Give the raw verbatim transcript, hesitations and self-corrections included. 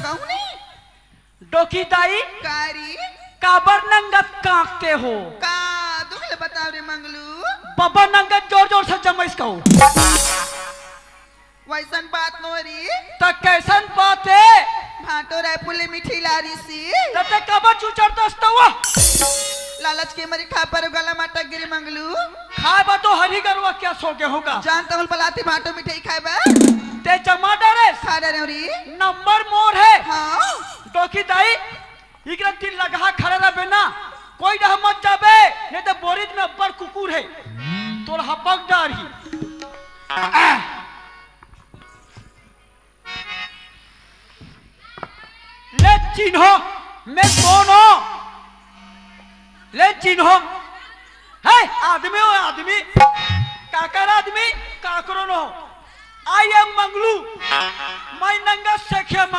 कहूँ नहीं। डोकी दाई, का रे? काबर नंगत कांकते हो? का दुख ले बताओ रे मंगलू? बबा नंगत जोर जोर से जमइस कहू। वैसन बात नो री। त कैसन बात हे? भाटो रायपुर ले मिठाई लारिस। त ते काबर चुचरतस त वो? लालच के मरी खा पर गला माटक गिरी मंगलू। खाए बा तो हरी गरवा क्या सो गे होगा? जान तहुल बलाती भाटो मिठाई खाए बा। ते जमा डारेस? खा डारे री। नंबर मोर हे। हाँ। डोकी दाई, इकरा तीर लगहा खड़ा रहबे ना, कोई डहा मत जाबे, नहीं तो बोरिद में अब्बड़ कुकुर हे, तोर हपक डारही। ले चिन्हो, मैं कौन हो? ले चिन्हो, है आदमी हो आदमी, काकर आदमी, काकरो नो। I am मंगलू, मैं नंगा सेखिया मंगलू।